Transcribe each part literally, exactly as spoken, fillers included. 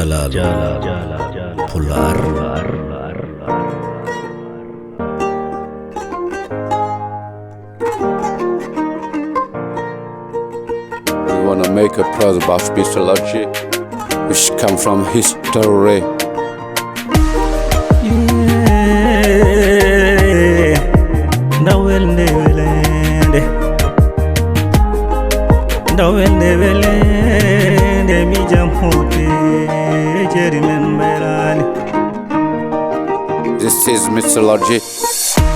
Jalalu Pulaar. We want to make a prose about mythology, which come from history. Ndawel nde welende, ndawel nde welende, mi jam hote jeri men mbayrani. This is mythology.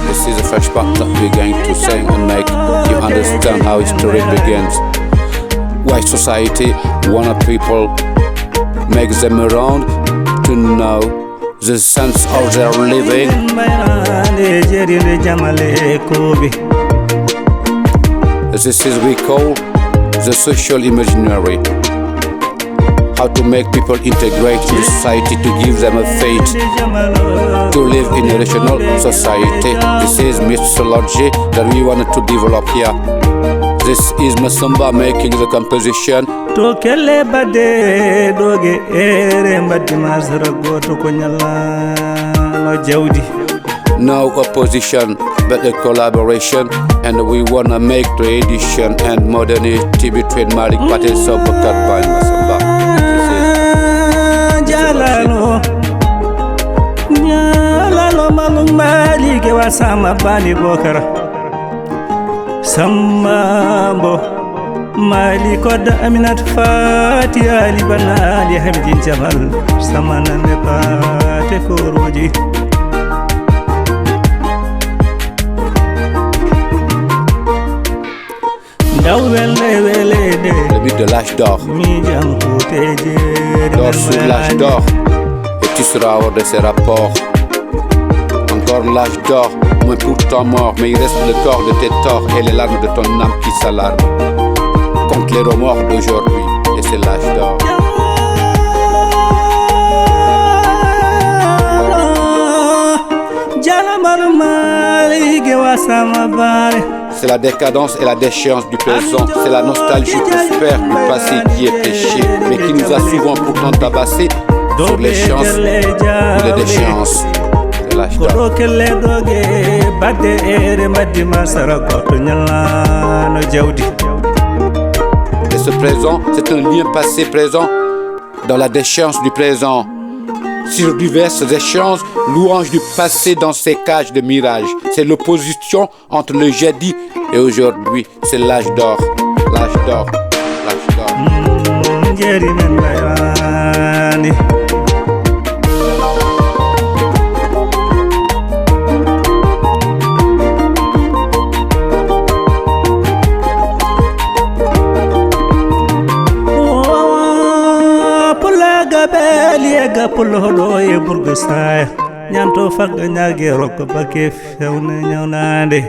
This is a fresh part that we're going to sing and make you understand how history begins. Why society, one of people, makes them around to know the sense of their living. This is we call the social imaginary. How to make people integrate in the society, to give them a faith to live in a rational society. This is mythology that we wanted to develop here. This is Masamba making the composition. To kelle badde doge ere mbaddi masara goto ko nyallano jawdi. No opposition, but a collaboration, and we wanna make tradition and modernity between Malik Pate Sobakat by Masamba. Jalalo, nyalalo malum Malik wa sama bani bokara. Samba mbo Mali kodda Aminata Fati Ali Banali Hamidin Jamal Samana ne pate koroji. Ndaw welde welede. Le mythe de l'âge d'or. Mi jam kuteje. L'or sur l'âge d'or. Et tu seras hors de ces rapports. Encore l'âge d'or, moins pourtant mort, mais il reste le corps de tes torts et les larmes de ton âme qui s'alarment contre les remords d'aujourd'hui. Et c'est l'âge d'or. Jalamar mali gewa sama bare. C'est la décadence et la déchéance du présent. C'est la nostalgie prospère du passé qui est péché, mais qui nous a souvent pourtant tabassés sur les chances ou les déchéances de l'âge d'or. Koɗo kelle doge badde ere mbaddi masara goto nyalano jawdi. Et ce présent, c'est un lien passé présent dans la déchéance du présent. Sur diverses échéances, louange du passé dans ces cages de mirage. C'est l'opposition entre le jadis et aujourd'hui. C'est l'âge d'or, l'âge d'or, l'âge d'or. Jeri men mbayrani. Pulaga beli e ga puloɗo e burgo saya. Nyanto fagga nyage rokko bake fewne nyawnande.